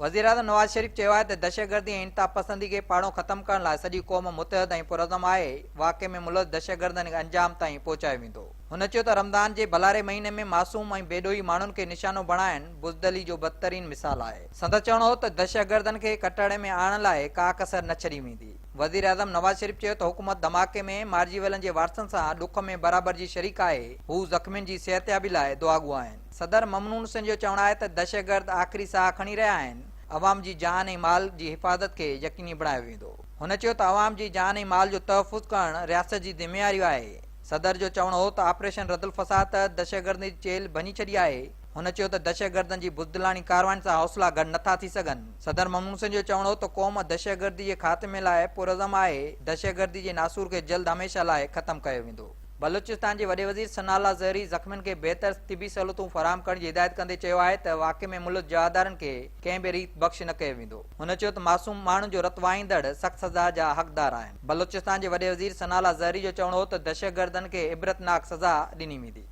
وزيراعظم نواز شريف چيو آهي ته دهشتگردي ۽ انتهاپسندي کي پاڙئون ختم ڪرڻ لاء سڄي قوم متحد ۽ پرعزم آهي، واقعي ۾ ملوث دهشتگردن کي انجام تائين پهچايو ويندو. هن چيو ته رمضان جي ڀلاري مهيني ۾ معصوم ۽ بيڏوهي ماڻهن کي نشانو بڻائڻ بزدلي جو بدترين مثال آهي. سندس چوڻ هو ته دهشتگردن کي ڪٽهڙي ۾ آڻڻ لاء ڪا ڪسر نه ڇڏي ويندي. وزيراعظم نواز شريف چيو ته حڪومت ڌماڪي ۾ مارجي ويلن جي وارثن سان ڏک ۾ برابر جي شريڪ آهي، هو زخمين جي صحتيابي لاء دعاگو آهن. صدر ممنون حسين جو چوڻ آهي ته دهشتگرد آخري ساهه کڻي رهيا آهن، عوام جي جان ۽ مال جي حفاظت کي يقيني بڻايو ويندو. هن چيو ته عوام جي جان ۽ مال جو تحفظ ڪرڻ رياست جي ذميواري آهي. صدر جو چوڻ هو ته آپريشن ردالفساد تحت دهشتگردن جي چيلهه ڀڃي ڇڏي آهي. هن چيو ته دهشتگردن جي بزدلاڻي ڪاررواين سان حوصلا گهٽ نٿا ٿي سگهن. صدر ممنون حسين جو چوڻ هو ته قوم دهشتگردي جي خاتمي لاء پرعزم آهي، دهشتگردي جي ناسور کي جلد هميشه لاء ختم ڪيو ويندو. بلوچستان جي وڏي وزير ثناء الله زهري زخمين کي بهتر طبي سهولتون فراهم ڪرڻ جي هدايت ڪندي چيو آهي ته واقعي ۾ ملوث جوابدارن کي ڪنهن به ريت بخش نه ڪيو ويندو. هن چيو ته معصوم ماڻهن جو رت وهائيندڙ سخت سزا جا حقدار آهن. بلوچستان جي وڏي وزير ثناء الله زهري جو چوڻ هو ته دهشتگردن کي عبرتناڪ سزا ڏني ويندي.